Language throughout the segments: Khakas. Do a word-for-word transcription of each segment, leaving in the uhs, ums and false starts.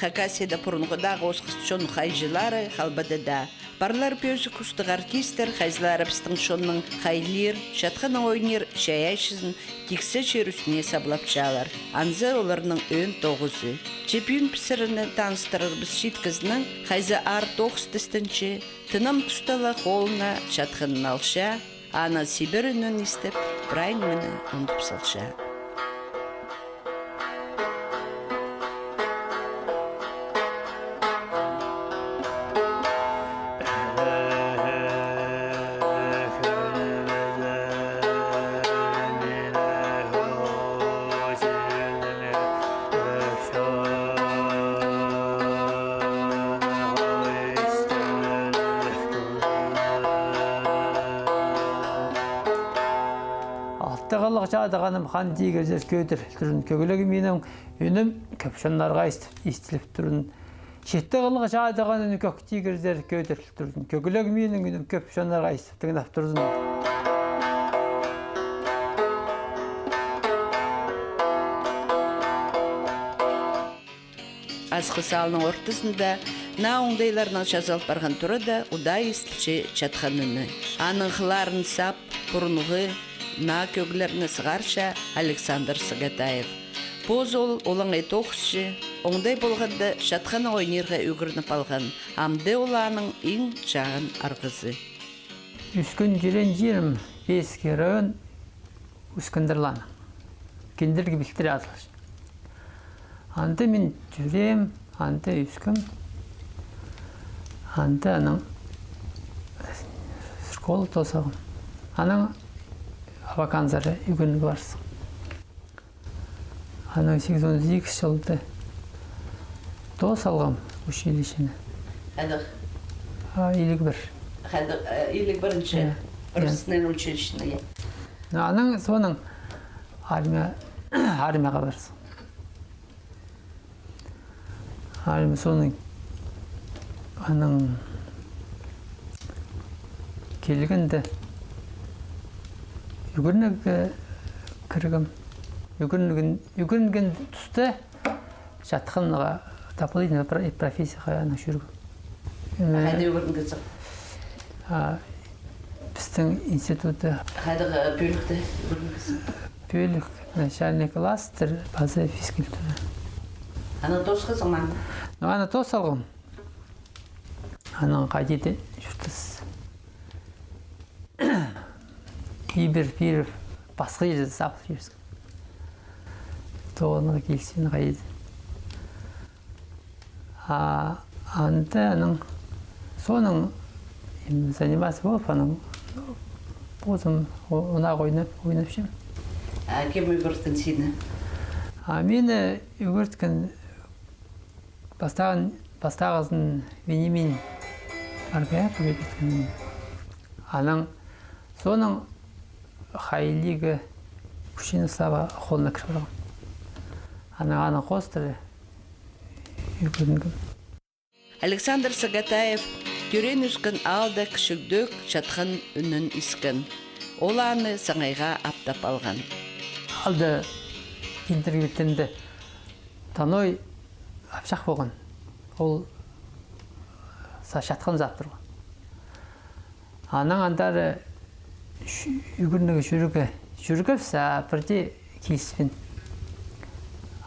Хакасияда пурунғыдағы осхас чон хайҷылары халбады даа. Парлар пӧзік устығ артисттер, хайзылары пістің чонның хайлир, чатханнаң ойнир чайаачызын тиксі чир ӱстӱне саблапчалар. Анзы оларның ӧӧн тоғызы. Че пӱӱн піс сірерні таныстырарбыс чиит кізінің, хайзы аар тоғыс тістенче, тынам туста ла холына чатханын алча, аның сибірінін истіп, прай нимені ундуп салча. Алты хыллығ чадығаным хан тигірзер кӧдір турзын, кӧгліг минің ӱнім кӧп чоннарға истіп, истіліп турзын. Читі хыллығ чадығаным кӧк тигірзер кӧдір турзын, кӧгліг минің ӱнім кӧп чоннарға истіп, тыңнап турзын. Асхыс аалның ортызында наа оңдайларның чазал парған турада удаа истілче чатхан ӱні. Аның хылларын сап, пурунғы наа кӧглерні сығарча Александр Сагатаев. Позы ол олаңай тоғысчы, оңдай полғанда чатханнаң ойнирға ӱгреніп алған, амды ол аның иң чағын арғызы. Ӧскен чирім Песецкий район, Ӱскіндір аалның. Киндіргі пилтірі адалча. Анда мин тӧреем, анда ӧскем. Анда анаң школа тоос салғам. Анаң Абаканзар ӱгренерге парзам. Анаң сигізон сигіс чылда тоос салғам училищені. Хайдағ? А, илиг пір. Хайдағ, э, илиг пірінҷі. Иә. Профессиональный училищені, иә. Ну, анаң соонаң армия, армияға парзам. Армия соонаң анаң килгенде ӱгренерге кіргем. Ӱгренген, ӱгренген туста чатханға дополнительный про-, профессияға анаң чӧргем. Хайда ӱгренгезің? А, пістің институтта. Хайдағ, э, пӧлікте ӱгренгезің? Пӧлік, начальный класстар паза физкультура. Аны тоосхазың ма? Ну, аны тоос салғам. Анаң хайди-да чуртас. Ибіре-пире пасха чирде сабыл чӧрзем. Тоғынарға киліспин хайди-да. А анда анаң, соонаң, м, заниматься полып, анаң, ну, позым о-, онаң ойнап, ойнапчам. А кем ӱгреткен сині? А мині ӱгреткен пастағын, пастағызын Вениамин Аргаяпов ӱгреткен. Анаң, соонаң хайлиға Кучинов Слава холына кір парғам. Анаң, анаң хоостыра ӱгренгем. Александр Сагатаев тӧреен-ӧскен аалда кічігдеек чатхан ӱнін искен. Ол аны саңайға аптап алған. Аалда киндіргі пилтірінде Таной апсах полған. Ол са-, чатхан сап турған. Анаң андар чӱ-, ӱгренерге чӧрерге, чӧргебіс, а пірдее киліспин.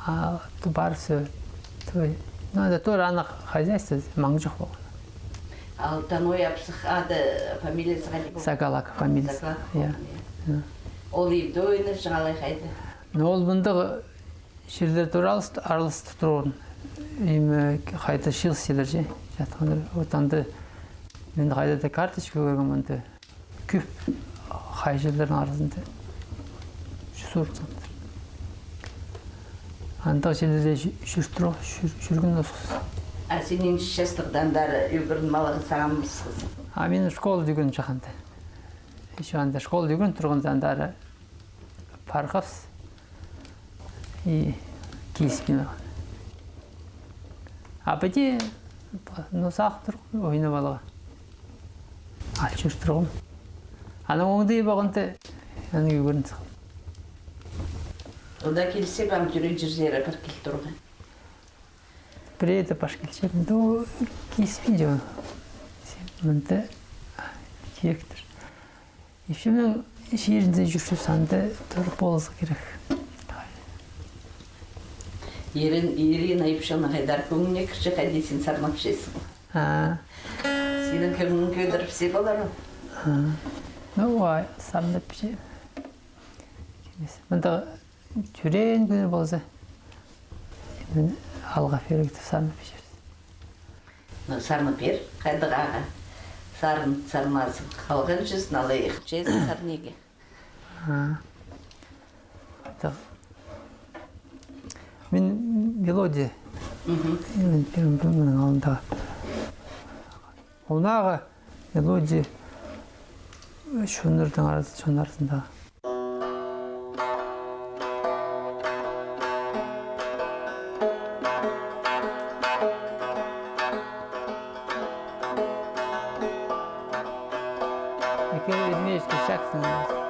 А то парыбыс, то, ну, анда тоже аның хозяйствозы маң чох полған. Ал Таной апсах ады, фамилиязы хайди полған? Сагалаков фамилиязы. Сагалаков. Я. Полған, я. Я. Ол ибде ойнапчаң алай хайди? Ну, ол мындағ чирлер тура аралас-, араластығ турған. Име, хайда чыылыс чирлер че, чатханнар. Вот анда мин хайда-да карточка кӧргем анда. Кӧп хай чирлернің аразында чӱс орын сандыр. Андағ чирлерде чӱ-, чӱр тур, чӱр-, чӱрген осхас. А син нинҷе частығда андар ӱгреніп алған сағамысхазың? А мин школада ӱгреніп чатханда. Ещё анда школада ӱгреніп турғанда андар парғабыс. И киліспин алған. А піди, ну, сағын турғам ойнап аларға. Ал чӱр турғам. Анаң оңдай полғанда, анаң ӱгрен салғам. Онда килісче, ам тӧреен чирзер пар кил турған. Пірее дее паш килче, ну, киліспинче. Мында киректір. Ипчімнің чирінде чӧрчебіс, анда тур полызарға кирек. Ирин-, Ирина ипчі, хайдар кӧңніне кірче, хайди син сарнапчазың. А. Синің кӧңнің кӧдірібіс полар. А. Ну, ой, сарнапча. Мында тӧреен кӱні полза, мин алға пирерге тіп сарнап пирчебіс. Ну, сарнап пир, хайдағ ағаа. Сарын сарназың, халған чӧзін алайых, чӧзін сарнирға. А. Так. Мин мелодия. Мгм. Мин пирем, мин, мин алында. Ондағы мелодия чоннарның арас-, чон арасында. Михаил Еремеевич Кичаковтың.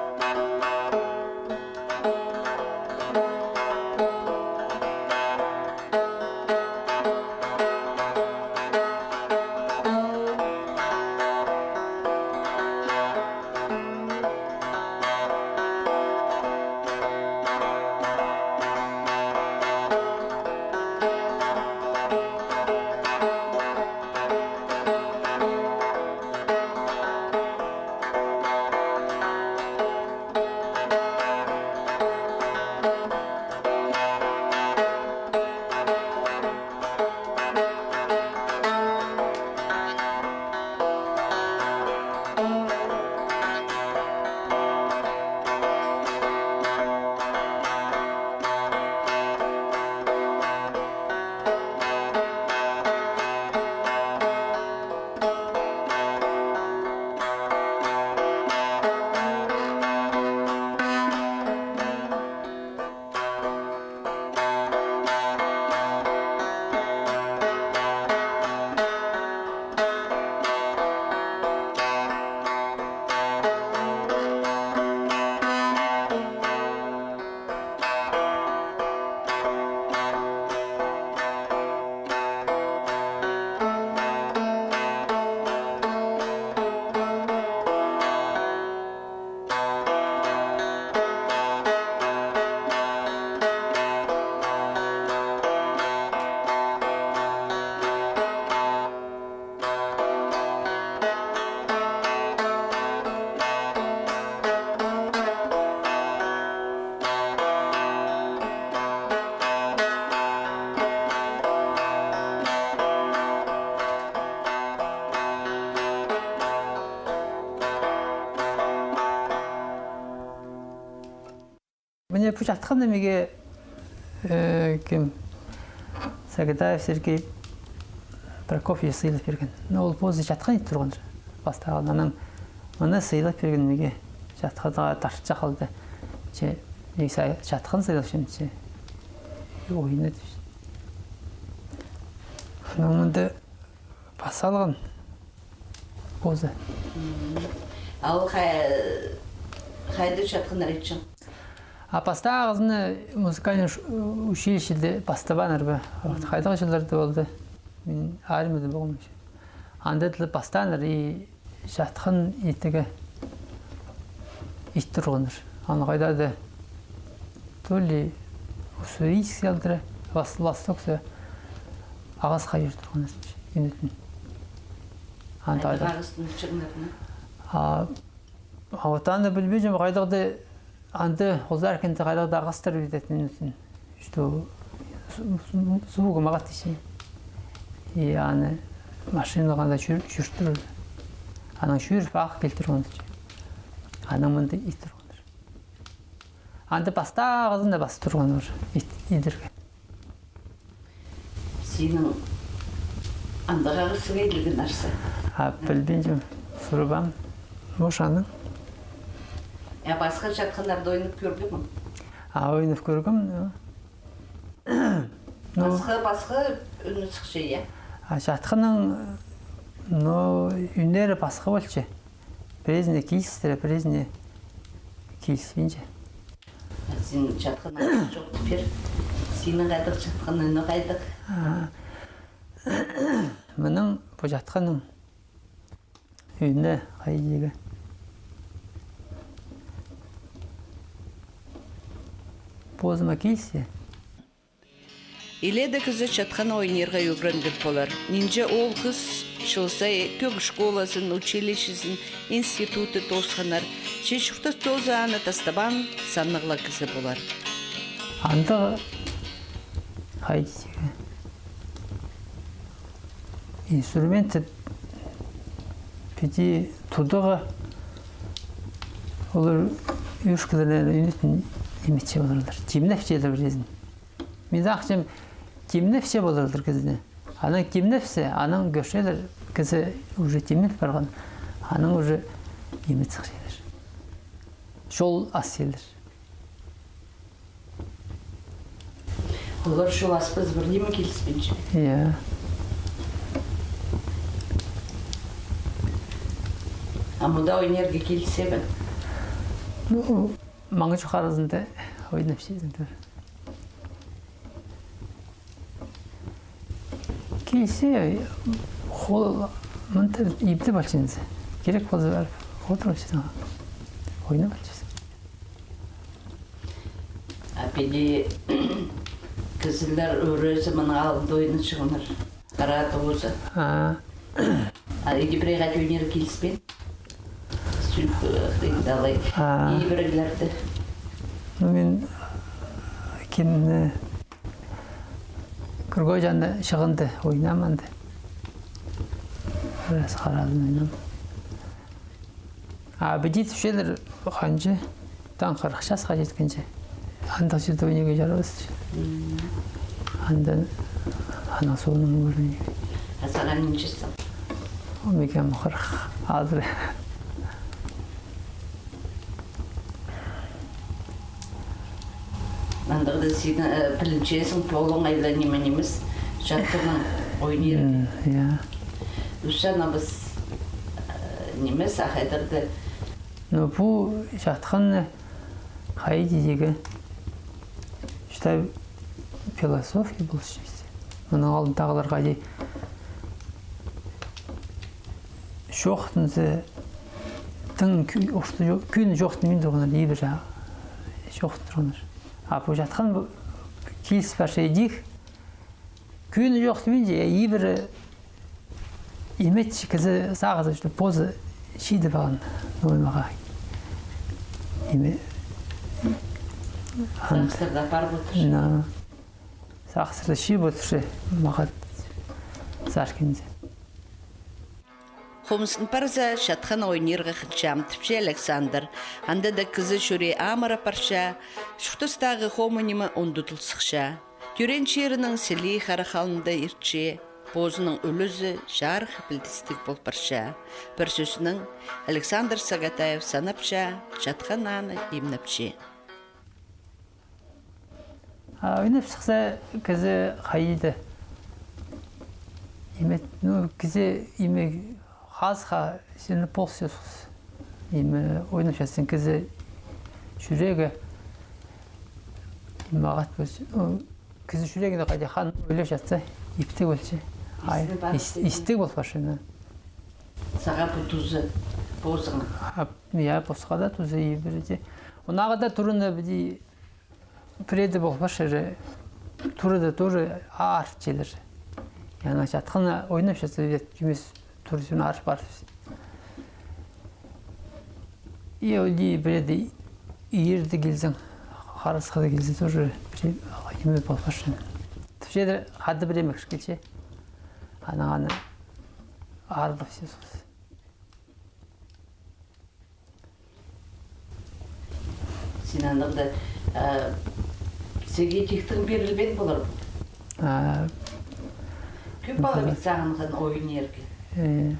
Мына пу чатханны мағаа, э, кем, Сагадаев Сергей Прокопьевич сыйлап пирген. Ну, ол позы чатхан ит турған. Пастағынаң мыны сыйлап пирген мағаа. Чатханға тартча халды. Че, мағаа чатхан сыйлапчам, че. Ойны тіпче. Ну, мында пас салған позы. Мгм. А ол хай-, хайда чатханнар итчең? А пастағызын музыкальный уш-, училищеде пастабааннар ба? Вот, хайдағ чылларда полды. Мин армияда полғам. Анда тілі пастааннар и чатхан итіге ит турғаннар. Аны хайда-да то ли Уссурийск алдыра, Вос-, Востокса ағасха чӧр турғаннар. Ӱнетін. Анда хайдағ ағастың чыңнарына? А, а вот аны пілбеҷем, хайдағ-да анда озаркинде хайдағ-да ағастар ӱнетін. Что су-, су-, суғ мағат тисе. И аны машинаға анда чӧр-, чӧртір. Анаң чӧріп ағып килтір оны. Анаң мында ит турғаннар. Анда пастағызында пас турғаннар ит-, идерге. Синің андағ ағасың иділген арса? А, пілбинчем, сурыбаам. Мошаның. Я, пасха чатханнарда ойнап кӧрдің ме? А, ойнап кӧргем, ну. Ну. Пасха, пасха ӱні сыхча, я? А, чатханның, ну, ӱннері пасха полча. Пірезіне килістіре, пірезіне киліспинче. Син чатхан ағас чоохтап пир. Синің хайдағ чатхан ӱнің хайдағ? А, Мының пу чатханның ӧӧні хайди позыма килзе. Илееде кізі чатхан ойнирға ӱгренген полар. Нинҷе оол-хыс чыл сай кӧг школазын, училищезін, институтты тоосханнар, че чуртас тооза аны тастабаан саннығ ла кізі полар. Андағ хайди инструментті піди тударға олар ӧшкілерін ӱнетін ниметче поларлар. Тимнепчелер пірезін. Мин сағынчам, тимнепче поларлар кізіні. Анаң тимнепсе, анаң кӧрчелер, кізі уже тимнеп парған. Анаң уже ниме сыхчалар. Чол асчалар. Олар чол аспас пір ниме киліспинче. Иә. А мында ойнирға килзе бе? Ну, маңы чох аразында ойнапчазың. Килзе, хол, мында иптеп алчазың. Кирек полза парып, одыр алчазың. Ойнап алчазың. А піди кізілер ӱрезі мының алнында ойнапчаңнар. Хараа тооза. А. А, иди пірее хати ойнирға киліспеен. Сӱл, э, хыйдалай. А. Ибіріглерді. Ну, мин, э, кемні, кӧргем, чағында чығында ойнам анда. Пірее хараазын ойнам. А піди тіпчелер ханҷа, таң хырых часха читкенҷе. Андағ чирде ойнирға чарабас. М. Анда, анаң соонаң ойнирға. А сағаа нинҷе час? Ол мағаа хырых азыра. Андағда син, э, пілінчезің, полың айланма нимес, чатханнаң ойнир. М, я. Ӱс ана пас, э, нимес, ахайдарды. Но пу чатханны хайди тигі, что философия полча. Мының алнындағылар хайди чоохтанза, тың кӱ-, орта чо-, кӱн чоохтанмин турғаннар, ибіре чоохтан турғаннар. А пу чатхан пу киліс парча идӧк, кӱн чоохтанминча, ибіре ниме итче, кізі сағызы, что позы чидіп алған, ну, мағаа. Ниме, ан-, сағыстарда пар полтыр. На. Сағыстарда чидіп полтыр, мағаа сағынза. Хомыстаң парза, чатхан ойнирға хынчам, тіпче Александр. Анда даа кізі чӱрее амырап парча, чуртастағы хомай ниме ундутыл сыхча. Тӧреен чирінің сілии харах алнында иртче, позының ӱлӱзі чарых пілдістіг пол парча. Пір сӧснең, Александр Сагатаев санапча, чатхан аны имнепче. А, ойнап сыхса, кізі хайди. Ниме, ну, кізі, ниме, хазыхха син полысчазың. Ниме, ойнапчазың, кізі чӱрегі, ниме, ағат полча. Ну, кізі чӱрегінде хайди хан ойлапчатса, иптіг полча. Ай, истіг пол парча, на. Сағаа пу тузы позыңа. А, я, посха даа тузы ибірде. Ондағы даа тураны піди пірееде пол парча, турада тоже арып чӧрче. Ана чатханнаң ойнапчазың, вет, нимес, турада арып, арып. И ол дее пірееде иирде килзең, харасхыда килзе, тоже пірее ниме пол парча. Тіпчелер, хада пірее мекіш килче. Анаң аны арып алча. Син андағда, а, сағаа тиктең пирілбеен полар. А, кӧп пала, мгм, пит сағынған ойнирға. Э.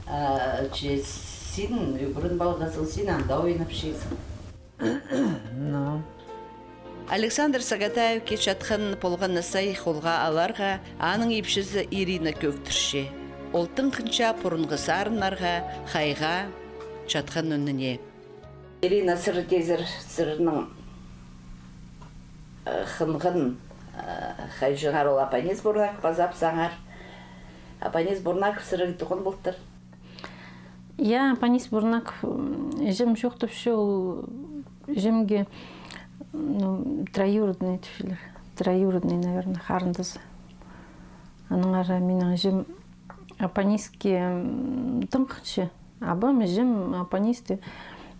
А, че син ӱгрен полғазың, син анда ойнапчазың. Ну. Александр Сагатаевке чатхан полған на сай холға аларға аның ипчізі Ирина кӧгдірче. Ол тың хынча пурунғы сарыннарға, хайға, чатхан ӱніне. Ирина, сірер тизер, сірернің, э, хынған, э, хайҷаңар ол апанезің пурнап, паза апсаңар. Апанис Бурнаков сірерге туған полтыр? Я, Апанис Бурнаков, м, іҷем чоохтапча, ол іҷемге, ну, троюродный тіпчелер. Троюродный, наверное, харындазы. Аннаңар минің іҷем Апаниске, м, тың хынча. Абам, іҷем Апанисты,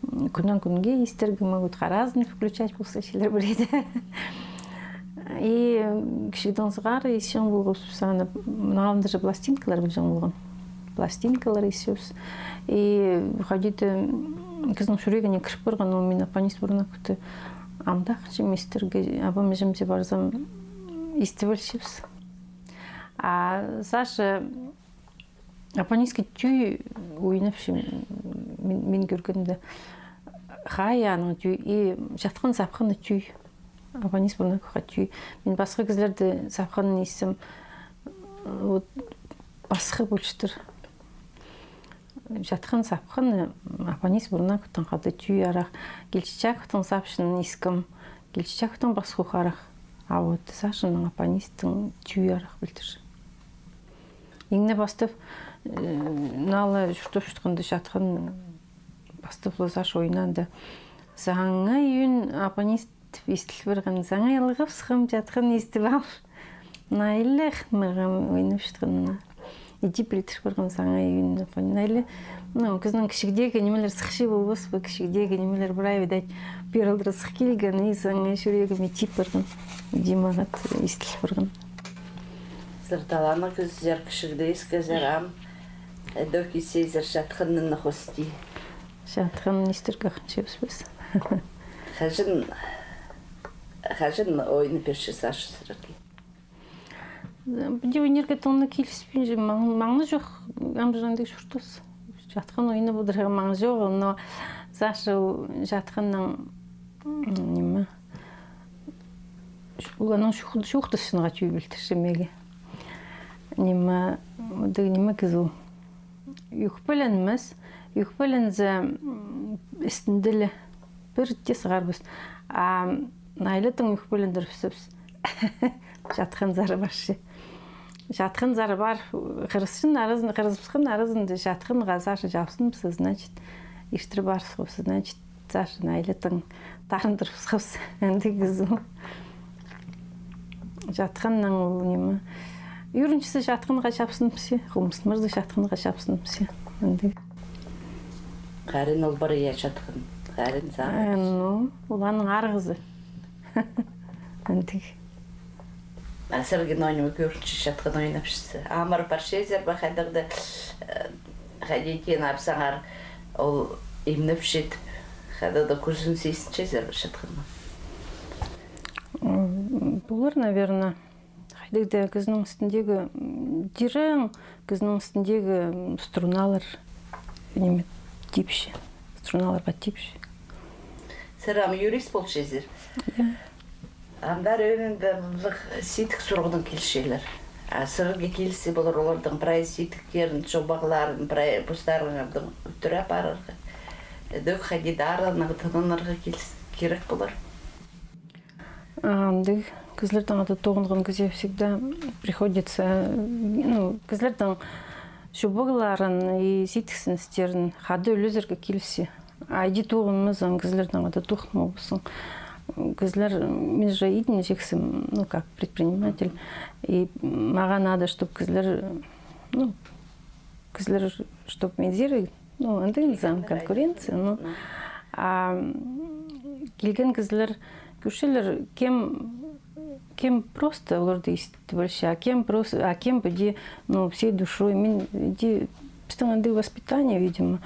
м, кӱннең кӱнге истерге мӧгіт, харазын включать полза, чилер пірее дее. И, м, кічігдең сығара истіг полғабыс аны, мына алнында же пластинкалар полҷаң полған. Пластинкалар истібіс. И хайди-да, м, кізінің чӱрегіне кіріп парған, ол мин Апанис Бурнаковты ам даа хынчам истерге, абам, іҷем дее парзам, истіп алчабыс. А Саша Апаниске тӧӧй ойнапча, мин, мин кӧргенде. Хай аның тӧӧй, и чатхан-сапханы тӧӧй. Апанис Бурнаковха тӧӧй. Мин пасха кізілерде сапханын истем, вот, пасха полчатыр. Чатхан-сапханы Апанис Бурнаковтың хада тӧӧй арах. Кильчичаковтың сапчаң искем, Кильчичаковтың пасха ух арах. А вот Сашаның Апанистың тӧӧй арах пілдірче. Иң не пастап, э, наа ла чуртапчатханда чатхан пастап ла Саша ойнаанда. Саңай ӱн Апанис тіп истіл парған, саңай ылғап сыххам, чатхан истіп ал. Найлығ мағам ойнапчатханына. Иди пілдір парған саңай ӱн Апанис. Найлығ, ну, кізінің кічігдегі нимелер сыхча полбас па, кічігдегі нимелер прай, видать, пеер алдыра сых килген, и саңай чӱрегіме тип парған. Иди мағат истіл парған. Сірер таланнығ кізізер, кічігде искезер, ам ідӧк истезер чатханнаң хости. Чатхан истерге хынчабыс піс. Хаҷан, хаҷан ойнап пирче Саша сірерге? Піди ойнирға тың на киліспинче, маң-, маңны чох, ам же андағ чуртас. Чатхан ойнап одырарға маң чоғыл, но Саша ол чатханнаң, м, ниме, Уланың чух-, чуухтасчаңға тӧӧй пілдірче меге. Ниме, андағ ниме кізі ол. Ӧкпеленмес, ӧкпелензе, м, істінде ле пір дее сығарбас. А Найлатың ӧкпелендірібіс. Чатхан сары парча. Чатхан сары пар, хырысчаң аразын, хырызыбысхан аразында чатханға Саша чапсыныбысса, значит, иртір парыбысхабыс, значит, Саша Найлатың тарындырыбысхабыс, андағ кізі ол. Чатханнаң ол ниме. Ӱгренчезі чатханға чапсыныбысса, хомзынмазы чатханға чапсыныбысса, андағ. Харин ол пар, я, чатхан. Харин сағынча. Э, ну, ол аның арғызы. Андағ. А сірерге ноо ниме кӧрінче чатхан ойнапчазар? Амыр парчазар ба, хайдағ-да, э, хайди теен апсаңар, ол имнепче тіп, хайдағ-да кӱзін сизінчезер ба чатханның? М, полар, наверное. Хайдағ-да кізінің істіндегі, м, тирең, кізінің істіндегі, м, струналар, ниме, типче, струналарға типче. Сірер ам юрист полчазар. Я. Андар ӧӧнінде мындағ сидік сурығнаң килчелер. А сірерге килісче полар оларның прай сидіктерін, чобағларын, прай постарыңарның ӧтіре апарарға. Ідӧк хайди-да аарланарға, тынанарға киліс-, кирек полар. А, андағ кізілердең хада тоғынған кізее всегда приходится, ну, кізілердең чобағларын и сидік синістерін хада ӱлезерге килісче. А иди тоғынмазаң, кізілердең хада тоғынмаабысың. Кізілер, мин же идін чексем, ну, как предприниматель. И мағаа надо, чтоб кізілер, ну, кізілер, чтоб мендер, ну, андағ низам, конкуренция, ну. А, м, килген кізілер, кӧрчелер, кем Кем просто оларды истіп алча, а кем прос-, а кем піди, ну, всей душой. Мин піди, пістің андағ воспитание, видимо.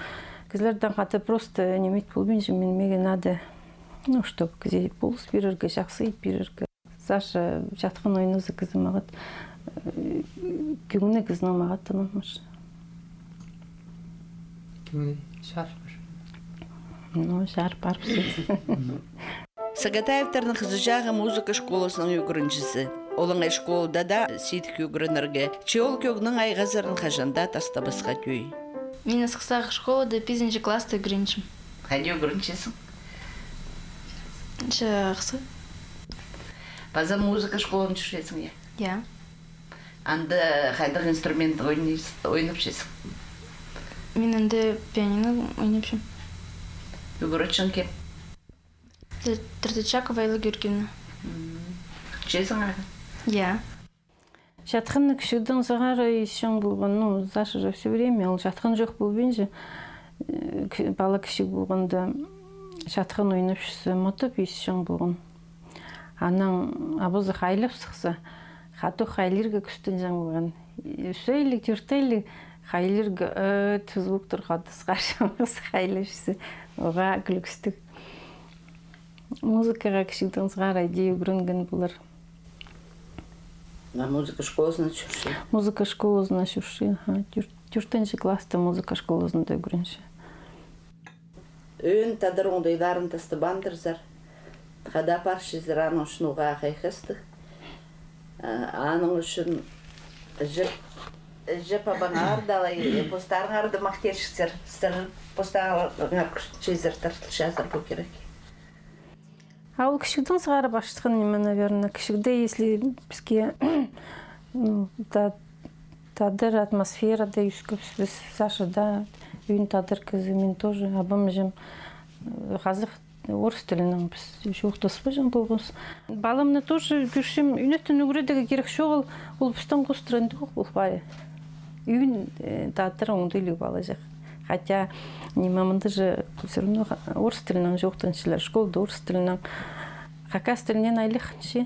Кізілердең хада просто ниме ит полбинчам, мин, меге надо, ну, чтоб кізее полыс пирерге, чахсы ит пирерге. Саша чатхан ойназа, кізі мағат, э, кӧңні кізінің мағат тынанмаҷаң. Кӧңні чарбар. Ну, чарбар пісі. Сагатаевтарның хызыҷағы музыка школазының ӱгренҷізі. Олаңай школада даа сидік ӱгренерге, че ол кӧңнің айғазарын хаҷан даа тастабасха тӧӧй. Мин Асхыстағы школада пизінҷі класста ӱгренчем. Хайди ӱгренчезің? Че, ахсы. Паза музыка школаан чӧрчезің, я? Я. Анда хайдағ инструмент ойнай-, ойнапчазың? Мин анда пианино ойнапчам. Ӱгретчең кем? Тр-, Третьякова Элла Георгиевна. М. Чазың ағаа? Я. Чатханны кічігдең сығара исчең полған, ну, Саша же всё время, ол чатхан чох полбинча, э, к-, пала кічіг полғанда чатхан ойнапчазы, мотып исчең полған. Анаң абазы хайлап сыхса, хатох хайлирға кӱстенчең полған. Ӱс айлығ, тӧрт айлығ хайлирға, э, тӱзіп тур, хатас харчамас хайлапчазы. Оға кӱлкістіг. Музыкаға кічігдең сығара иди ӱгренген полар. А музыка школазына чӧрче? Музыка школазына чӧрче, аха. Тӧр-, тӧртінҷі класста музыка школазында ӱгренче. Ӧӧн тадар оңдайларын тастабаандырзар. Хада парчазар, аның ӱчӱн уғаа хайхастығ. А, аның ӱчӱн іҷе, іҷе-пабаңар даа алай, постарыңар даа махтирҷіксер. Сірер постарыңар кӱстенчезер, тартылчазар, пу кирек. А ол кічігдең сығара пастаған ниме, наверное. Кічігде, если піске, ну, та-, тадар атмосферада ӧскебіс піс, Саша даа, ӧӧн тадар кізі, мин тоже, абам, іҷем, э, хазах, орыс тілінең піс чоохтаспаҷаң полғабыс. Паламны тоже кӧрчем, ӱнетін ӱгредерге кирек чоғыл, ол пістең хоостыра андағ ох пол пари. Ӧӧн, э, тадар оңдайлығ палаҷах. Хотя, ниме, мында же всё равно ха-, орыс тілінең чоохтанчалар, школада орыс тілінең, хакас тілінең айлахча,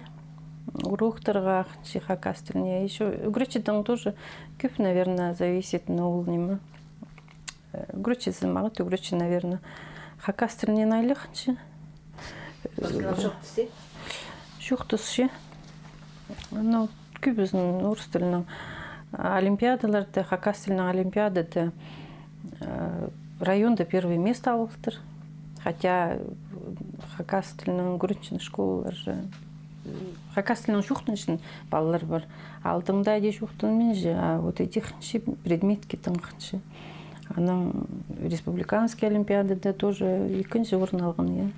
уроктарға ахча хакас тілінең. Ещё ӱгретчідең тоже кӧп, наверное, зависит, но ол ниме. Э, ӱгретчізі, мағат ӱгретчі, наверное, хакас тілінең айлахча. Пасха чоохтасча? Чоохтасча. Ну, кӧбізін орыс тілінең. Олимпиадаларда, хакас тілінең олимпиадада, э, районда первый место алыптыр. Хотя, э, хакас тілінең ӱгренчең школалар же, э, хакас тілінең чоохтанчаң палалар пар. Алдында иди чоохтанминча, а вот иди хынча, предметке тың хынча. Анаң республиканский олимпиадада тоже ікінҷі орын алған, я.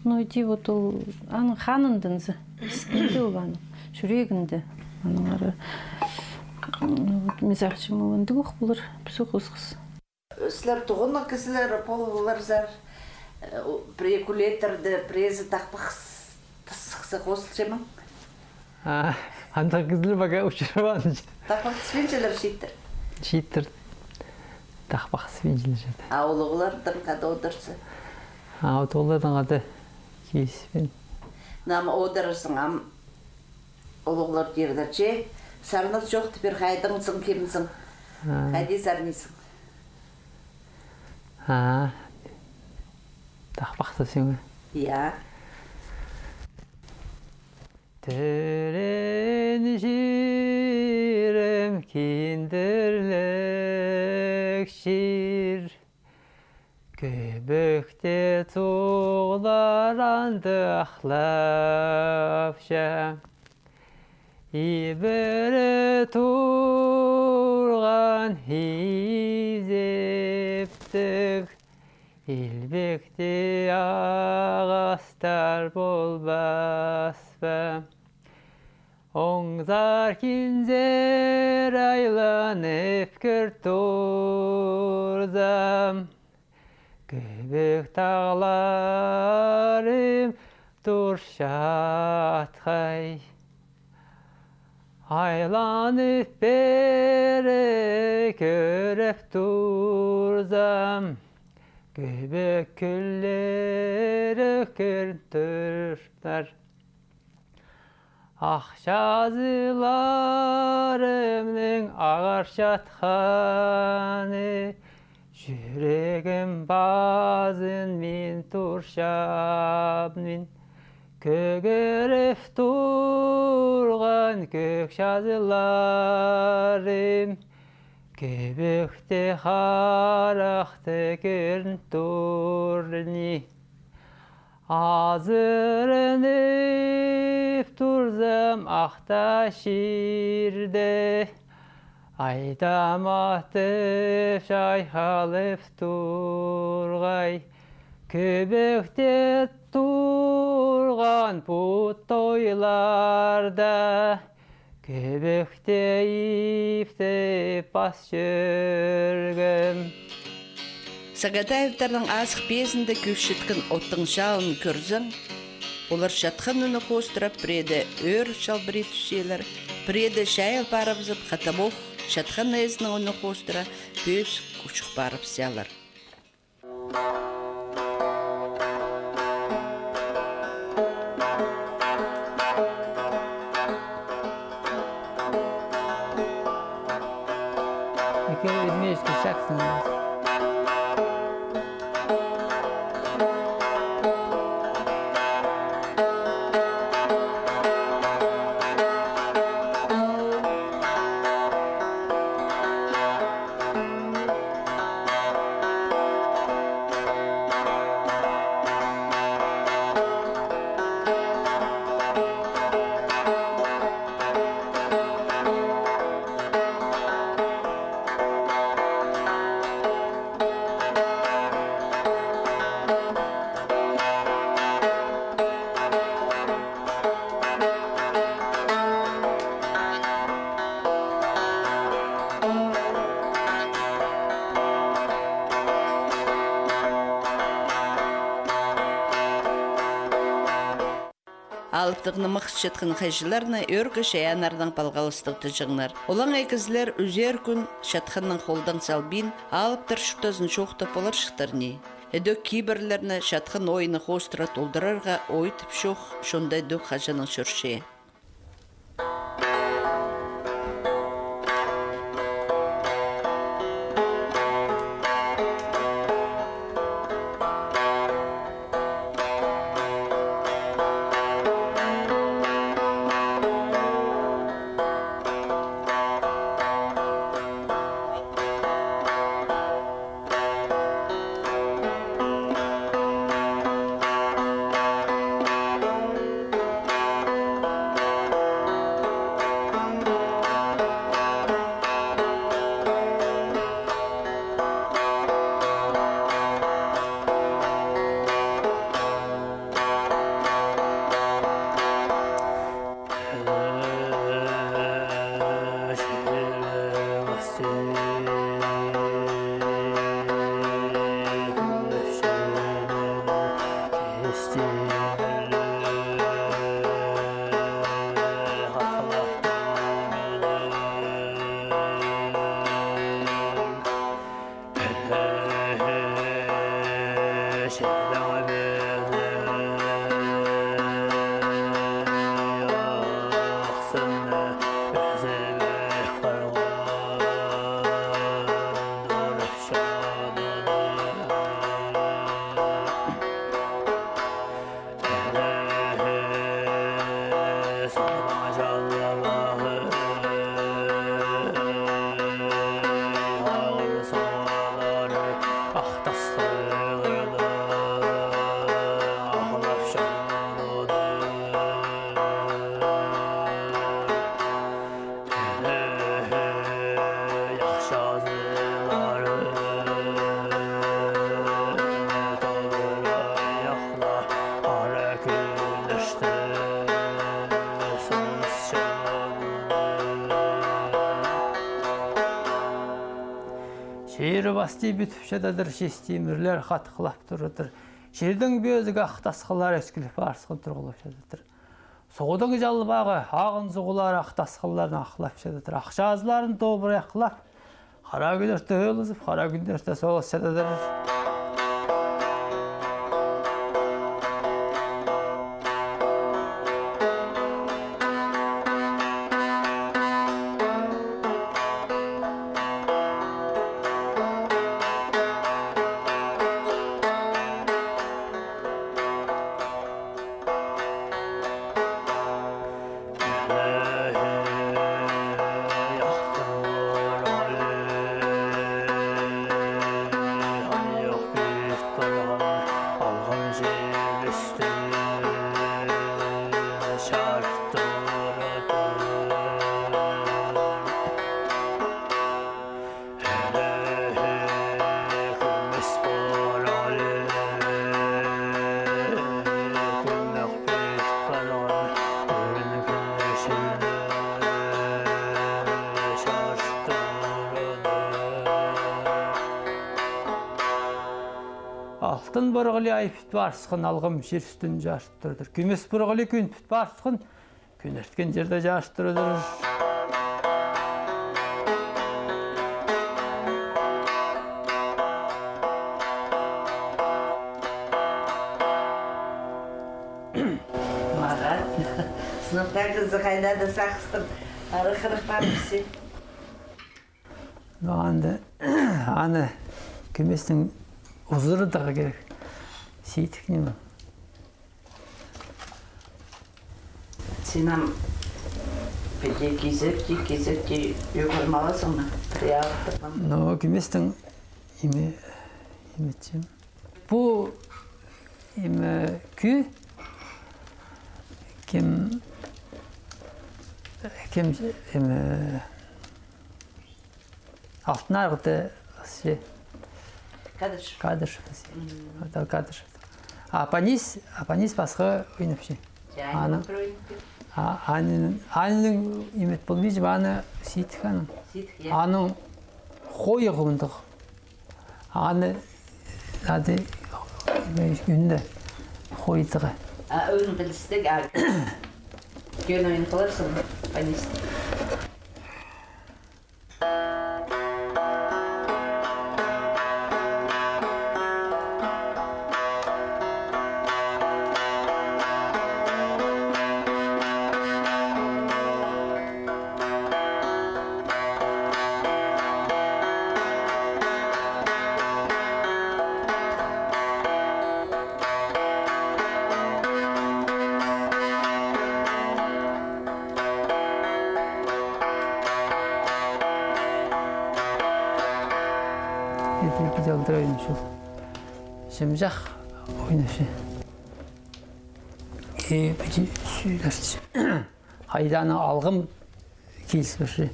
Ну, иди вот ол, аның ханындаң за, искінде ол аның, чӱрегінде. Анаң ары, ну, вот, мин сағынчам, ол андағ ох полар, піс ох осхас. Сірер туғаннығ кізілер поларзар, э, пірее кӱлеттерде, піреезі тахпахтасхаза хозылча ма? А, андағ кізілер пока учурбаан. Тахпахтаспинчалар чииттер? Чииттер тахпахтаспинчалар чииттер. А улуғларнаң хада одырза? А, улуғларнаң хада киліспин. Ам одырзың, ам улуғлар тирзер: че, сарнап чоохтап пир, хайдаңзың, кемзің? А. Хайди сарнирзың? А, тахпахтасчам ба? Я. Тӧреен чирім киндірліг чир, кӧбекте суғлар андағлапча. Ибіре турған изептіг илбекте ағастар полбас па? Оңзар-кинзер айланып кӧр турзам, кӧбек тағларым турчатхай. Айланып пеер кӧріп турзам, кӧбек кӱллері кӧр турзар. Ах чазыларымның ағарчатханы, чӱрегім пазын мин турчам мин. Кӧгеріп турған кӧк чазыларым кӧбекте харахтығ кӧрін тур ни. Азырынып турзам, ах таа чирде, ай таа матап чайхалып турғай. Кӧбекте турған пу тойларда Кӧбекте ипті пас чӧргем. Сағатаевтарның азых пиезінде кӧзіткен оттың чалын кӧрзең, олар чатхан ӱні хоостыра пірееде ӧӧр чалбырай тӱселер, пірееде чайыл парыбызып, хатабох чатхан ээзінің ӱні хоостыра пӧзік учух парыбысчалар. Икеу ілмес кічексің. Алыптығ нымахчатхан хайҷыларны ӧӧркі чайааннардаң палғалыстығ тіҷеңнер. Олаңай кізілер ӱзер кӱн чатханнаң холдаң салбин, алыптар чуртазын чоохтап поларҷыхтар ни? Ідӧк кибірлерні чатхан ойыны хоостыра толдырарға ой тіп чох, чонда ідӧк хаҷаннаң чӧрче. Чир пасти пӱдіпчедір, чис тимірлер хатхылап турадыр. Чирдің пӧзігі ах тасхыллар ӧскілеп парысхан турғлапчадыр. Суғдың чалбағы, ағын суғлар ах тасхылларны ахлапчадыр. Ах чазыларын тобырахлап, хара кӱннерде ӧлізіп, хара кӱннерде соғысчадыр. Алтын пурғле ай пӱт парысхан, алғым чир ӱстӱн чарыт турадыр. Кӱмӱс пурғле кӱн пӱт парысхан, кӱн ӧрткен чирде чарыт турадыр. Марат, сынап тағызы хайда да сағыстым. Арых-арых парыбысча. Но анда, аны кӱмӱстің узыры тағы кирек. Сидік ниме. Син ам піди кизекти, кизекти ӱгреніп аласың ма? Пір алып. Но кӱмӱстің име, име чим. Пу, име, кӱ, кем, кем, име, Алтын Арығда, си. Кадышев. Кадышев, си. Мгм. Ата Кадышев. А Панис, а Панис пасха ойнапча. Аның, а, аның, аның имет полбинча, аны сидік аның. Сидік, я. Аның хойығы мындағ. Аны, ады, ӱнде хойдығы. А, ӱн пілістіг, а, кӧн ойын қыларсың, Панис. Итіг чалдырайын чох. Чымҷах ойнашы. И піди сӱйлерче. Хайдағ-на алғым киліс парча.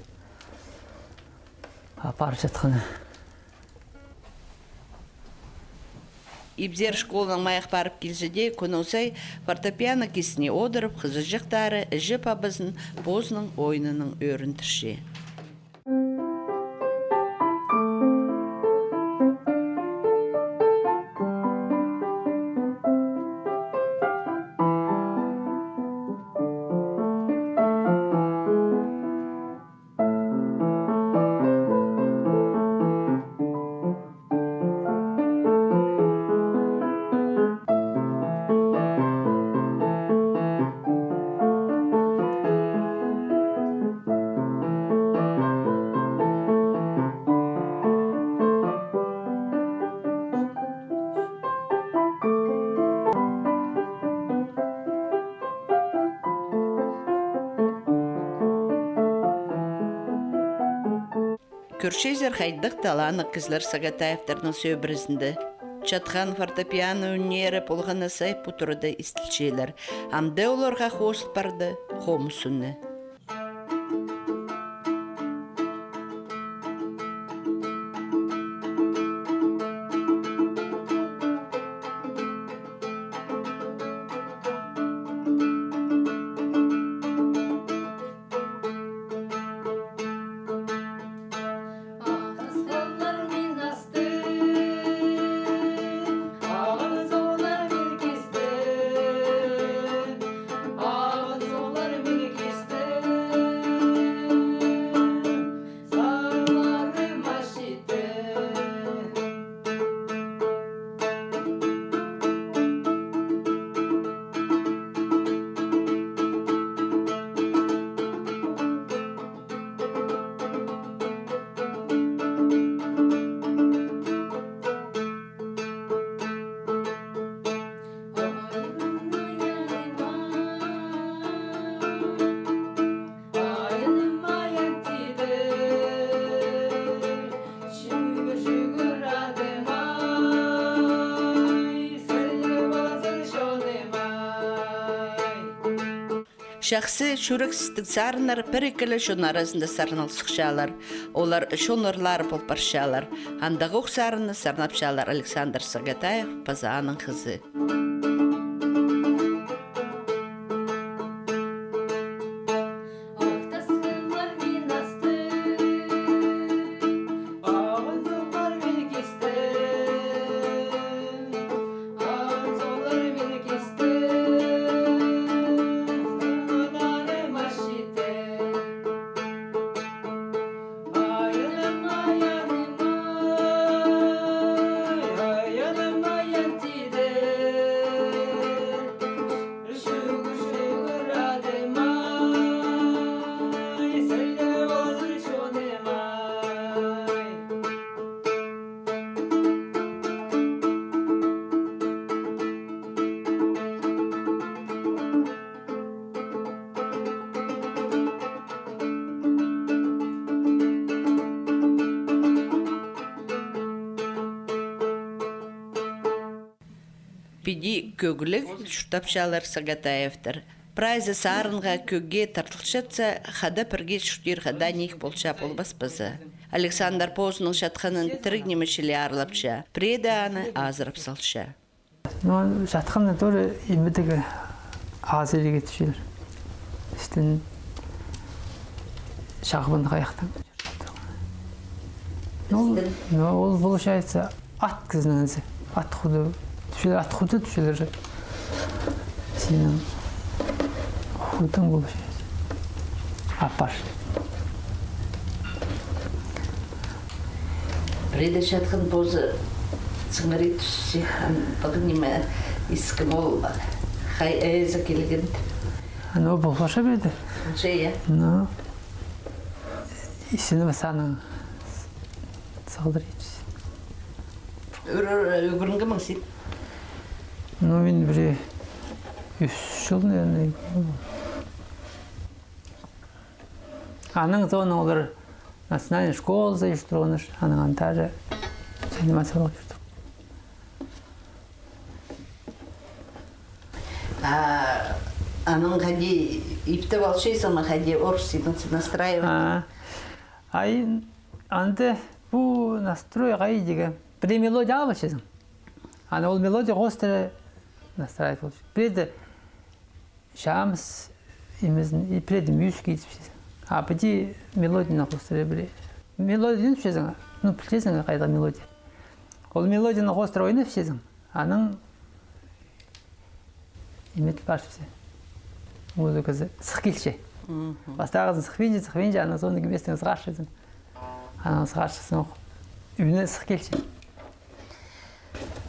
Апарып чатханы. Ибзер школанаң майых парып килче дее, кӱннің сай фортепиано кистіне одырып, хызыҷахтары іҷе-пабазын позының ойынының ӧріндірче. Кӧрчезер, хайдағ таланнығ кізілер Сагатаевтарның сӧбірезінде. Чатхан фортепиано ӱннері полған на сай пу турада истілчелер. Амды оларға хозыл парды хомыс ӱні. Чахсы чӱрексістіг сарыннар пір-ікі ле чон аразында сарнал сыхчалар. Олар чон ырлары пол парчалар. Андағ ох сарынны сарнапчалар Александр Сагатаев паза аның хызы. Піди кӧгліг чуртапчалар Сагатаевтар. Прайзы сарынға, кӧгге тартылчатса, хада пірге чуртирға даа ниик полча полбас па за. Александр позының чатханын тіріг ниме чіли аарлапча, пірееде аны азырап салча. Ну, чатханны тоже имедігі азырирға тӱзелер. Істің чағбын хайахтың. Ну, ну, ол получается ат кізінің ізі. Ат худы. Тӱзелер, ат худы тӱзелер. Синің худың получается. Апар. Пірееде чатхан позы сыңырай тӱсче, ам, пағын ниме искем ол хай ээзі килген. Ну, полбашы педе. Уже, я. Ну. Исінім саның сағдыр итче. Ӱр-, ӱр-, ӱгренгемең син? Ну, мин пірее ӱс чыл, наверное. Анаң соонаң олар национальный школазы уйстырғаннар, анаң анда же заниматься полып чӧрдім. А, анаң хайди иптеп алчазың ма, хайди орыс идең настраивать? А, ай, анда пу настрой хайди тигі. Пірее мелодия алып алчазың. Аны ол мелодия хоостыра настраивать полча. Пірее чамыс имезін, и пірее мюзик идіп алчазың. А піди мелодияны хоостыра пірее. Мелодияны пілчезің, ну, пілчезің, хайдағ мелодия. Ол мелодияны хоостыра ойнап алчазың. Анаң име ит парча. Музыказы сых килче. Мгм. Пастағызын сыхпинча, сыхпинча, анаң соонаң кӧместең сығарчазың. Анаң сығарчазың ох. Ӱніне сых килче.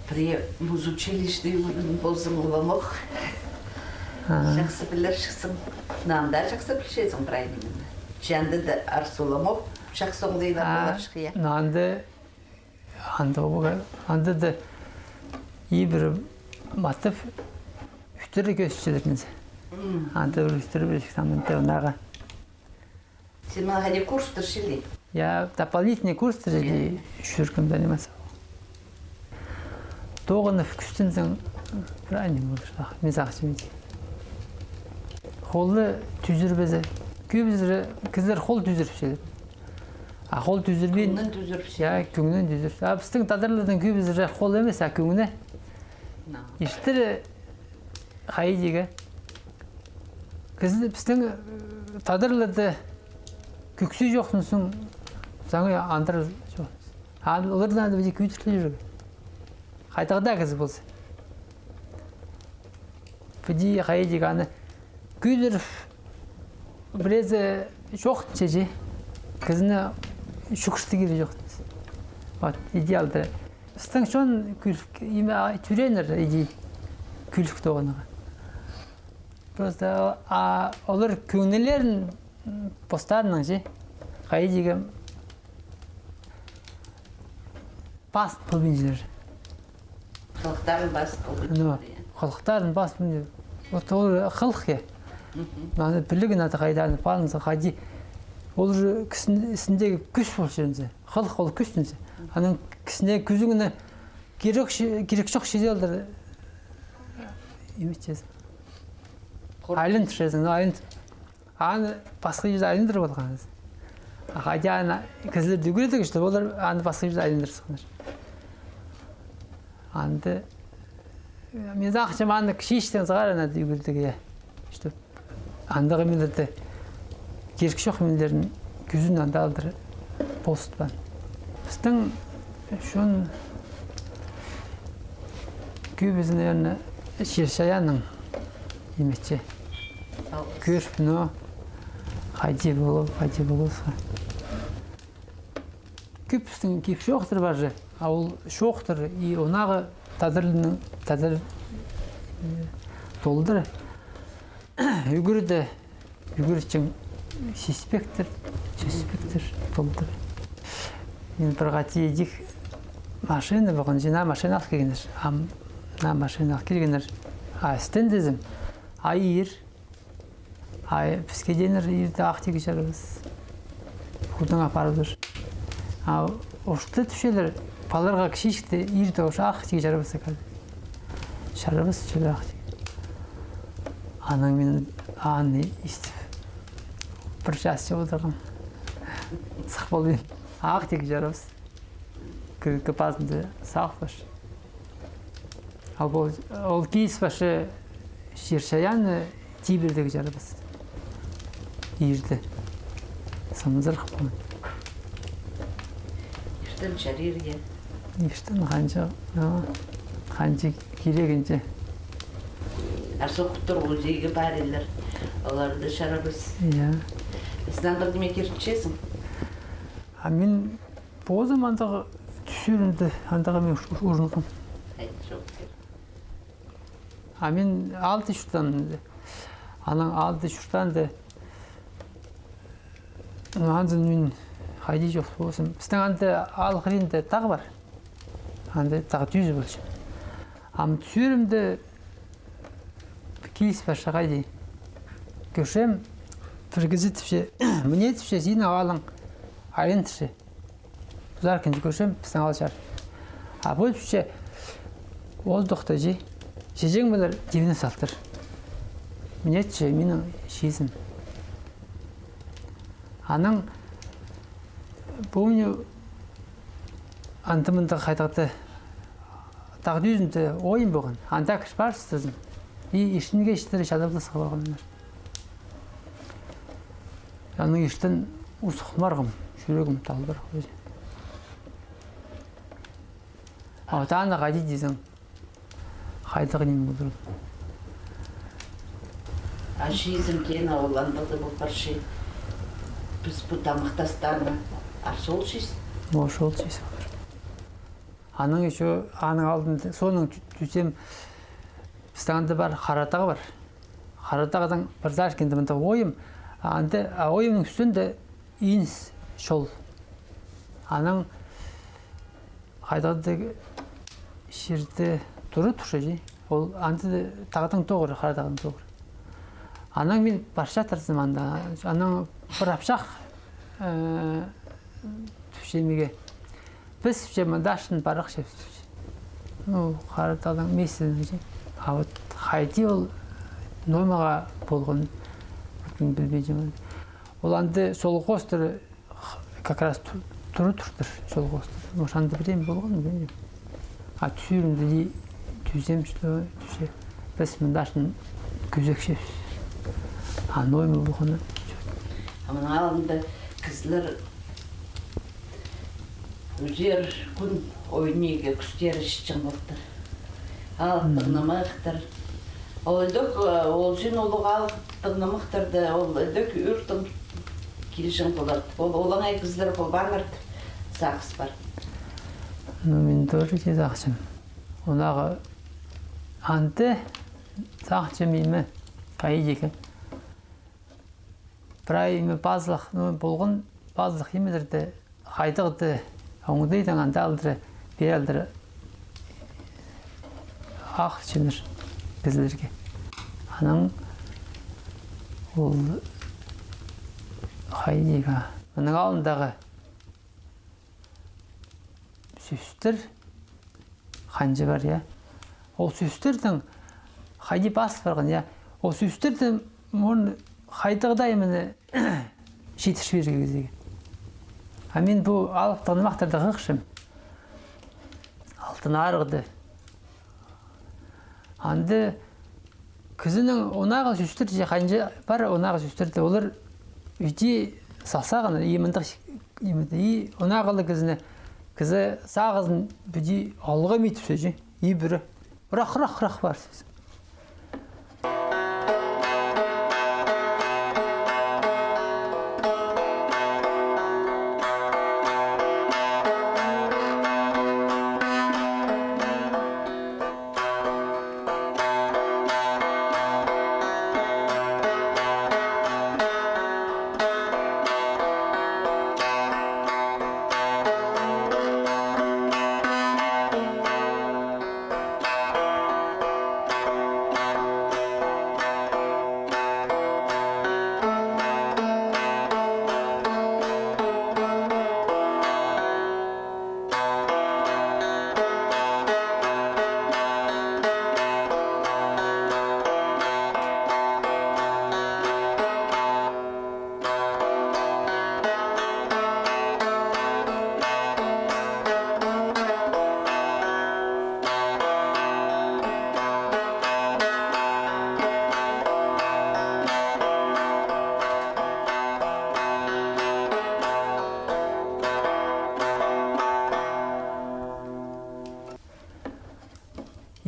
Пірее музучилищеде ӱгренген ползаң, уламох. А. Чахсы пілерҷіксің. Нанды чахсы пілчезің, прай нимені. Чанды даа арса уламох. Чахсы оңдайда поларҷых, я. Нанды Анда, анда даа ибіре матап, ӱстӱре кӧзітчелер ниме. М. Анда пір ӱстӱре пір там интернатха. Сен мына хайди курстар чіли? Я, дополнительный курстар чіли, я, чӧргем заниматься. Тоғынып кӱстензең, правильно полар, мин сағынчам. Холлы тӱзірбезе. Кӧбізі кізілер хол тӱзіріпчелер. А хол тӱзірбин. Кӱңнен тӱзіріпче. Я, кӱңнен тӱзіріп. А пістің тадарларның кӧбізі хол нимес, а кӱңне. На. Иртірі хайди тигі. Кізі, пістің, э, тадарларда кӱксі чоохтанзаң, саңай андар чоохтанзаң. А оларны анда піди кӧдіріп чӧрерге. Хайдағ даа кізі полза. Піди хайди тигі аны кӧдіріп, пірее чоохтанча чи. Кізіні чӱгӱртірерге чоохтанча. Вот, идеалды. Пістің чон кӱлік, име, а, тӧрееннер иди кӱлік тоғынарға. Просто, а, олар кӧңнілерін, м, постарының чи, хайди тигі, пас полбинчалар. Хылыхтарын пас полбинчалар. Ну, я. Хылыхтарын пас полбинчалар. Вот ол хылых, я. Мгм. Но аны пілерге надо, хайди аны пазынза, хайди. Ол уже кізінің ізіндегі кӱс полча ниме. Хылых ол кӱс ниме. Анаң кізіне кӱзіңні кирек чи-, кирек чох чирде алдыр. Име итчезің. Айландырчазың, ну, айландыр. Аны пасха чирде айландырып алғаннар. А хайди аны кізілерді ӱгредерге, чтобы олар аны пасха чирде айландырыбысханнар. Анда, мин сағынчам, аны кічіҷектең сығара аны ӱгредерге, чтобы андағ нимелерді, кирек чох нимелерін кӱзін анда алдыр позытпаан. Пістің чон кӧбізі, наверное, чир-чайаанның ниме чи. Кӧріп, но хайди полып, хайди полыбысха. Кӧп пістің кип-чоохтар пар чи, а ол чоохтар и ондағы тадарларның, тадар, э, толдыра. Ӱгредерге, ӱгретчең сиспектер, сиспектер толдыра. Мин пір хати идӧк машина полған чи, наа машина ал килгеннер. Ам наа машина ал килгеннер. А істен тізем, а иир. А піске тееннер иирде ах тигі чарабас. Худаң апарып тур. А орта тіпчелер, палаларға кічіҷекте иирде уже ах тигі чарабас экеннер. Чарабас чӱле ах тиген. Анаң мин аны истіп, пір час чоохтағам. Сых полбин. Ах тиген чарабас. Кӧ-, кӧп азында сағыспас. Ал ол, ол киліс пасча чир-чайаанны тибірдегі чарабас. Ирде. Сымзырах полған. Иртен чарир, я. Иртен ханҷа, а, ханҷа кирегінҷе. Арса хутыр узиге парирлар. Оларды чарабас. Я. Син андағ ниме киртчезің? А мин позым андағ тӱстерімде, андағ мин ур-, урынғам. Ай, чоохтир. А мин алты чуртаан, анаң алты чуртаанда, ну, анзын мин хайди чох ползам. Пістің анда аал хыринда тағ пар. Анда тағ тӱзі полча. Ам тӱстерімде киліс пасча хайди. Кӧрчем, пір кізі тіпче, мына тіпче, синің аалың айран тіпче. Пазар кӱнде кӧрчем, пістің аал чар. А пу тіпче, ол тохтаҷаң, чиҷең пілер тибіні салтыр. Мына тіпче, минің чиизім. Анаң, помню, анда-мында хайдағ-да тағ тӱзінде ойым полған. Анда кір парыстызым. И иртенге читіре чатып ла сығып алғаннар. Анаң иртен усхмарғам, чӱрегім талбыр. А тааны хайди тизең? Хайдағ ниме полдыр? А чиизім теен, ол андағ даа пол парча. Піс пу тамахтастааны арса ол чиис. О, сол чиис. Анаң ещё, аның алдында, соонаң тӱ-, тӱзем, пістің анда пар, Хара тағ пар. Хара тағдаң пір сағыс килгенде мында ойым, а анда, а ойымның ӱстӱнде иніс чол. Анаң хайдағ-да чирде тура турча чи. Ол анда тағдаң тоғыр, Хара тағдаң тоғыр. Анаң мин парчатырзым анда, анаң пір апчах, э, тіпче миге. Піс че мындағ чон парах чепсіпче. Ну, Хара тағдаң мисізінең чи. А вот хайди ол ноо мағаа полған, вот мин пілбинчем. Ол анда чол хоостыра как раз ту-, тура туртыр, чол хоостыра. Может, анда пірдее полған, пілбинчем. А тӱстерімде тизем, что тӱсче. Піс мындағ чон кӧзекчебіс. А ноо мағаа полған. А мының алнында кізілер ӱзер кӱн ойнирға кӱстері чітчең полтыр. Алыптығ нымахтар. Ол ідӧк, э, ол чон улуғ алыптығ нымахтарны, ол ідӧк ӱртең килҷең полар. Ол олаңай кізілер полбааннар тіп сағыс пар. Ну, мин тоже тее сағынчам. Ондағы анда сағынчам ниме, хайди іккен. Прай ниме пазылығ, ну, полған пазылығ нимелерні хайдағ-да оңдайнаң анда алдыра, пеер алдыра ах чӧнер кізілерге. Анаң ол хайди іккен. Мының алнындағы сӧстер ханҷа пар, я. Ол сӧстернең хайди пас парған, я. Ол сӧстерні мин хайдағ-да ниме читірчебірге кізее. А мин пу алыптығ нымахтарны хығырчам. Алтын Арығны. Анда кізінің онағ сӧстері, че ханҷа пар онағ сӧстері, олар иди сасағаны, и мындағ, и мындағ, и онағ ла кізіні, кізі сағызын піди алға митіп сӧзі, и пірі рах, рах, рах пар сӧзі.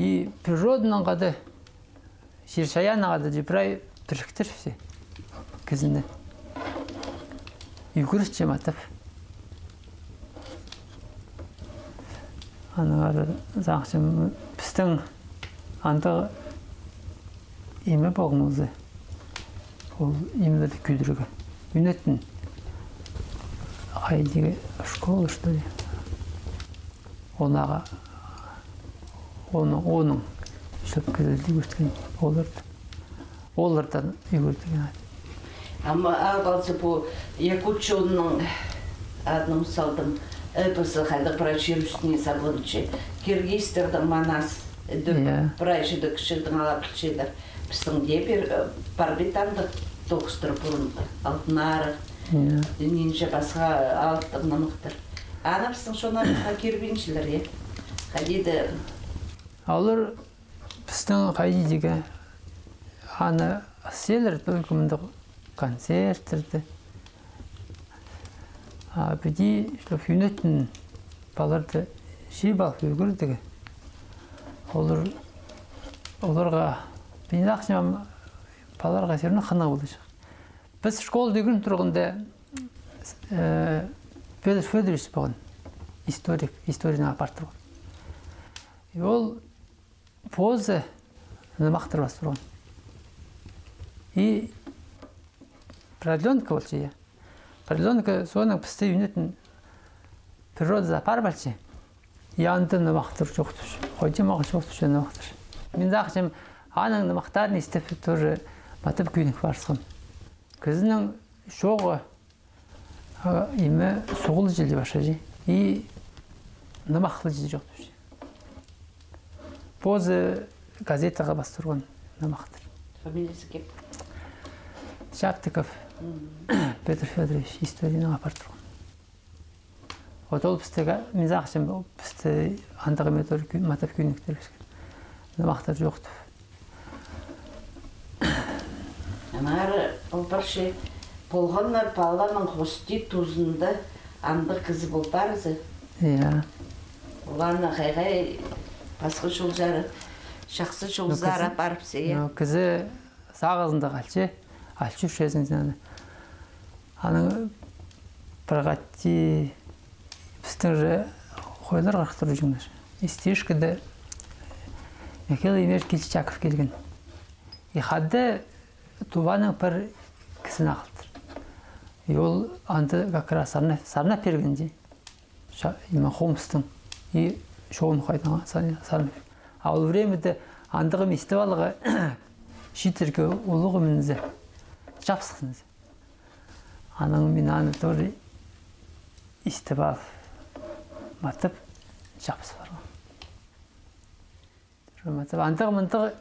И природанаң хада, чир-чайааннаң хада прай піріктірче кізіні. Ӱгретче матап. Аннаңар сағынчам, пістің андағ ниме полған нооза. Ол нимелерді кӧдірерге. Ӱнетін. Хайди, школа, что ли? Онаға, оны, оның чӧп кізілерді ӱгреткен оларды. Олардаң ӱгреткен. Ам, а, палза, пу якут чонның адын ам салдым. Эпосха хайдағ прай чир ӱстӱне сабылча. Киргизтердің Манас, э, дӧр-, прай чирде кічігдең ала пілчелер. Пістің дее пір, э, пар бит андағ тоғыстар пурунғы. Алтын Арығ, Нинҷе, пасха алыптығ нымахтар. Аны пістің чоннарыбысха кирбинчелер, я. Хайди даа. Олар пістің хайди дее, аны сілер только мындағ концерттерде. А піди, чтоб ӱнетін палаларды чыып алып ӱгредерге. Олар, оларға, мин сағынчам, палаларға всё равно хынығ полҷых. Піс школада ӱгреніп турғанда, э, Пётр Фёдорович полған, историк, историяны апарып турған. И ол позы нымахтар пас турған. И продлёнка полча, я. Продлёнка, соонаң пісті ӱнетін природазар апарып алча. И анда нымахтар чоохтапча. Хойди мағаа чоохтапча нымахтар. Мин сағынчам, аның нымахтарын истіп тоже матап кӧнік парысхам. Кізінің чооғы, а, ниме, суғлы чіли пасча. И нымахлы чіли чоохтапча. Позы газетаға пас турған нымахтар. Фамилиязы кем? Чаптыков Пётр Фёдорович, историяны апарып турған. Вот ол пісті, мин сағынчам, ол пісті андағ ниме тоже кӧ-, матап кӧніктірче. Нымахтар чоохтап. Аннаңар ол парча, полған на паланың хости тузында андағ кізі пол парза. Я. Ол аны хай-хай пасха чолзар, чахсы чолзар апарыпча, я. Ну, кізі сағызында халча, алча чӧрчезің аны. Анаң пір хати пістің же хойлар харахтар ӱчӱн. Истишкеде Михаил Емельянович Кильчичаков килген. И хада Туваның пір кізін ағылтыр. И ол анда как раз сарнап, сарнап пирген дее. Ша-, ниме, хомыстың. И чоон хайдаң сарнап. А ол времяда андағ ниме истіп аларға чииттерге улуғ мынза, чапсыхсынза. Анаң мин аны тоже истіп алып, матап, чапсып парғам. Тоже матап, андағ-мындағ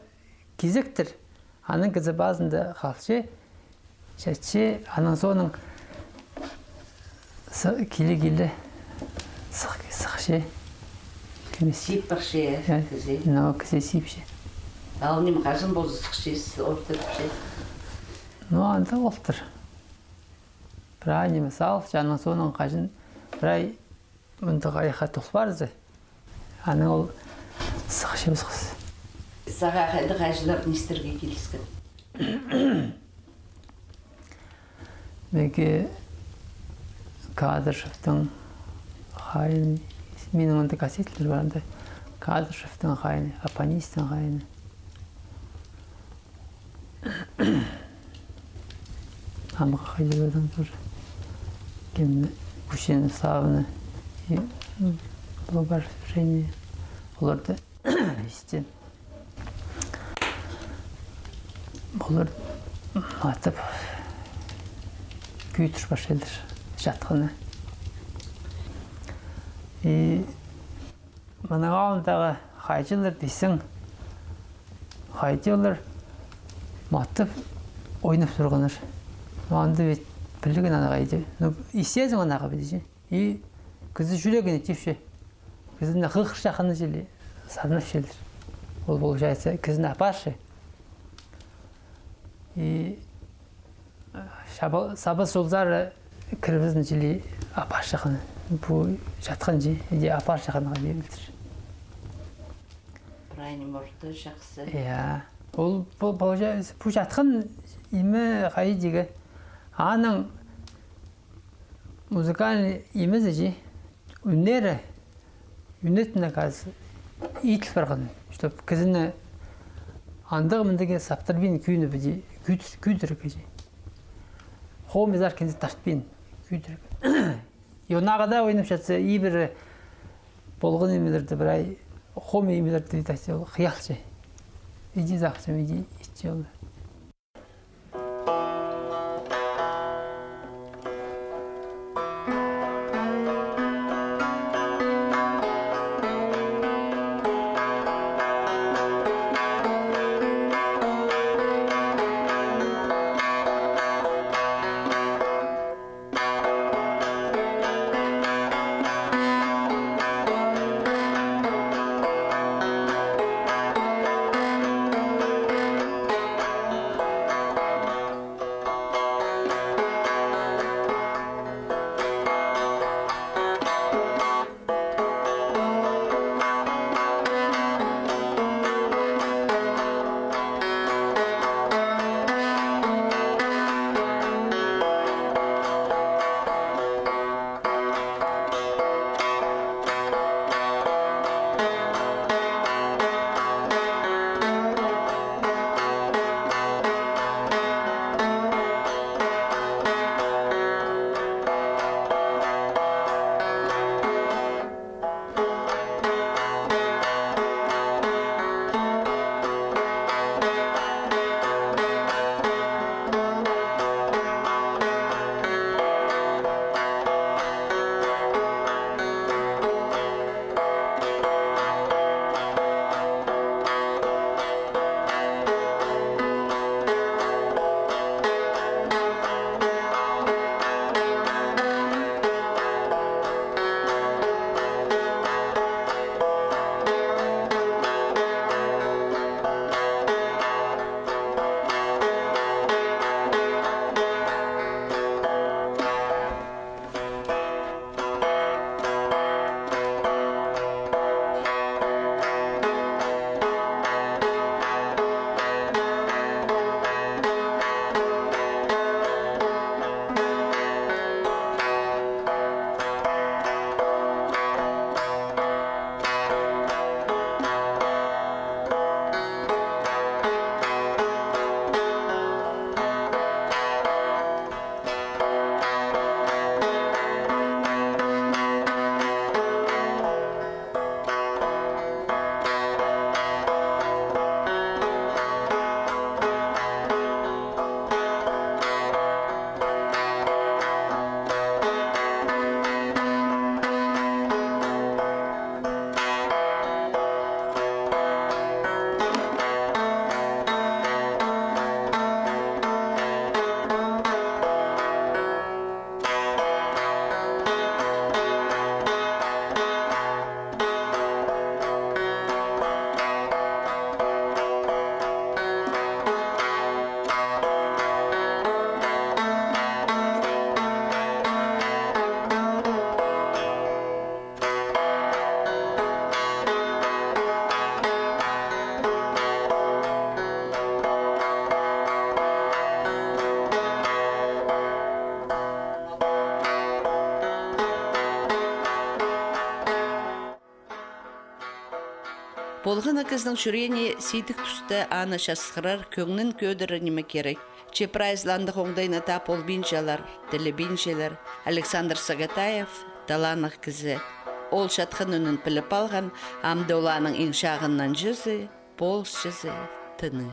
кизектер. Анаң кізі пазында халча, чатча, анаң соонаң сы-, киле-киле сых-, сыхча. Кӧмес. Сиипче, я, кізі. Ну, кізі сиипче. А ол ниме, хаҷан полза сыхча, ортырыпча? Ну, анда олтыр. Прай ниме салча, анаң соонаң хаҷан прай мындағ аяхха тол парза, анаң ол сыхча, сыхча. Сағаа хайдағ хаҷаннар истерге киліскен? Мағаа Кадышевтің хайын, минің анда кассеталар пар анда, Кадышевтің хайыны, Апанистің хайыны. Амға хайди пирдің тоже. Кем, Гусейнов Славаны, и, м, Лобаш Женя. Оларды истем. Олар матап кӧдір парчалар чатханны. И мының алнындағы хайҷылар тізең, хайҷылар матап ойнап турғаннар. Анда ведь пілген аны хайди. Ну, истезің аны хайди. И кізі чӱрегіне тіпче. Кізіні хығырчатханы чіли сарнапчалар. Ол, получается, кізіні апарча. И саба-, саба солзары кірібізін чіли апарчатханы. Пу чатхан чи, иди апарчатханы дее пілдір. Ай, мурты чахсы. Я. Ол, пу, получается, пу чатхан ниме хайди, аның музыкальный нимезі чи, ӱннері, ӱнетін, оказывается, иділ парған, чтоб кізіні андағ-мындағ саптырбин кӱӱні піди кӱд-, кӱдірерге чи. Хомай-зар кинзі тартпин кӱдірерге. И аннаңар даа ойнапчатса, ибіре полған нимелерді, прай хомай нимелерді, видать, ол хыялча. Иди сағынчам, иди итче ол. Полған на кізінің чӱреене сидік туста аны часхырар, кӧңнін кӧдірер ниме кирек. Че прайзы ла андағ оңдайны таап полбинчалар, тілебинчелер. Александр Сагатаев таланнығ кізі. Ол чатхан ӱнін піліп алған, амды ол аның иң чағыннаң чазы, полыс чазы, тыны.